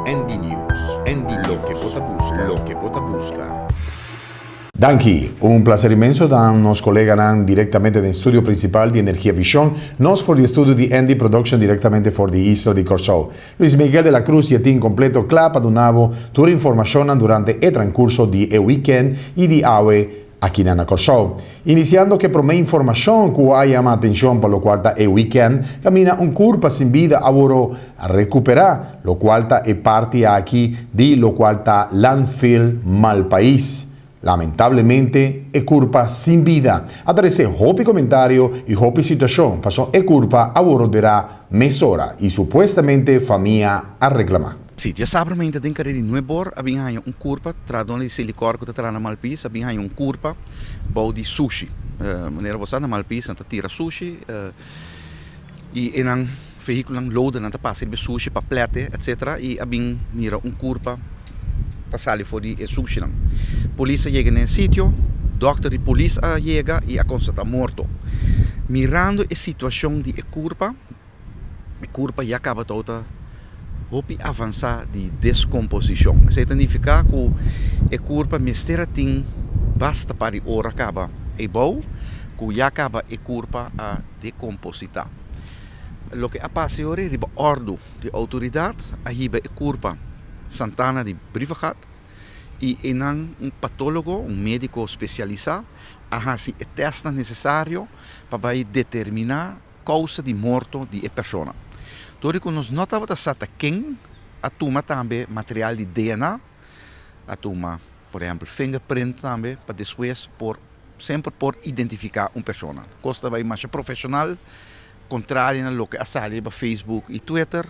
ND News, ND Loke bo ta busca, loke bo ta busca. Danki. Un placer inmenso ta nos coleganan directamente den studio principal di Energia Vision, nos for di studio di ND Production directamente for di isla di Corsou. Luis Miguel de la Cruz y e team completo cla pa duna bo tur informacionnan durante e transcurso di e weekend y di awe aki na Corsou. Iniciando cu e prome informacion cu a yama atencion pa locual ta e weekend, caminda un curpa sin bida a wordo recupera, locual ta e parti aki di locual ta landfill Malpais. Lamentablemente, e curpa sin bida a trece hopi comentario y hopi situacion, paso e curpa a wordo dera mesora y supuestamente famia a reclama. Si, diasabra mainta den careda di 9 or, a bin haya un curpa, trahado di Selikor cu ta traha na Malpais, a bin haya un curpa bou di sushi. Manera bo sa, na Malpais nan ta tira sushi y e nan vehiculonan loader nan ta pasa riba e sushi pa plete, etc. Y a bin mira un curpa ta sali for di e sushinan. Polis a yega na e sitio, dokter di polis a yega y a constata morto. Mirando e situacion di e curpa, e curpa ya caba ta hopi avansa di descomposicion. Esey ta nifica cu e curpa mester a tin basta par di ora caba e bou, cu ya caba e curpa a decomposita. Loke a pasa ahora riba ordo di autoridad a hiba e curpa Santana di Brievengat y enan un patologo, un medico specialisa, a haci e testnan necesario pa bay determina causa di morto di e persona. Dor cu nos no tabata sa ta ken, a tuma tambe material di DNA, a tuma, por ehempel, fingerprint tambe, pa despues por semper por identifica un persona. Cos ta bay masha profesional, contrario na loke a sali riba Facebook y Twitter,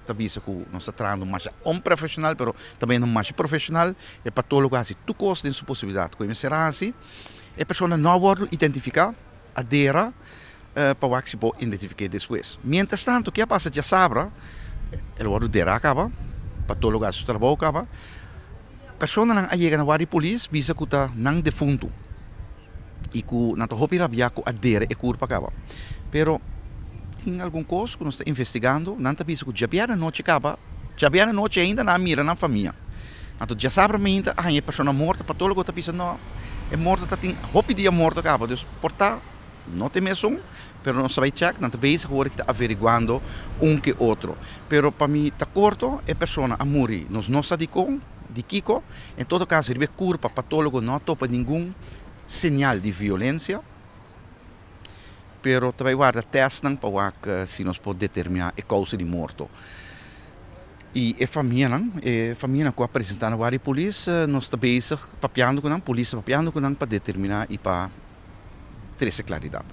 ta bisa cu nos ta trahando masha onprofesional, pero ta bayendo masha profesional. E patologo a haci tur cos den su posibilidad cu e mester a haci. E persona no a wordo identifica, a dera pa wak si por identifique despues. Mientras tanto, ke a pasa djasabra? El a wordo dera caba, patologo a haci su trabou caba. Personanan a yega na warda di polis bisa cu ta nan defunto y cu nan ta hopi rabia cu a dera e curpa caba. Pero tin algun cos cu nos ta investigando, nan ta bisa cu djabièrnè nochi caba, djabièrnè nochi ainda nan a mira nan famia. Anto djasabra mainta a haña e persona morto, patologo ta bisa no, e morto ta tin hopi dia morto caba, dus por ta no ta e mesun, pero nos ta bay check, nan ta bezig awor ki ta averiguando un ke otro. Pero pa mi ta corto, e persona a muri, nos no sa dicon, di kico, en todo caso riba e curpa patologo no a topa ningun señal di violencia, pero ta bay warda testnan pa wak si nos por determina e causa di morto. Y e famianan, e famianan cu a presenta na warda di polis, nos ta bezig papiando cu nan, polis ta papiando cu nan pa determina y pa trece claridad.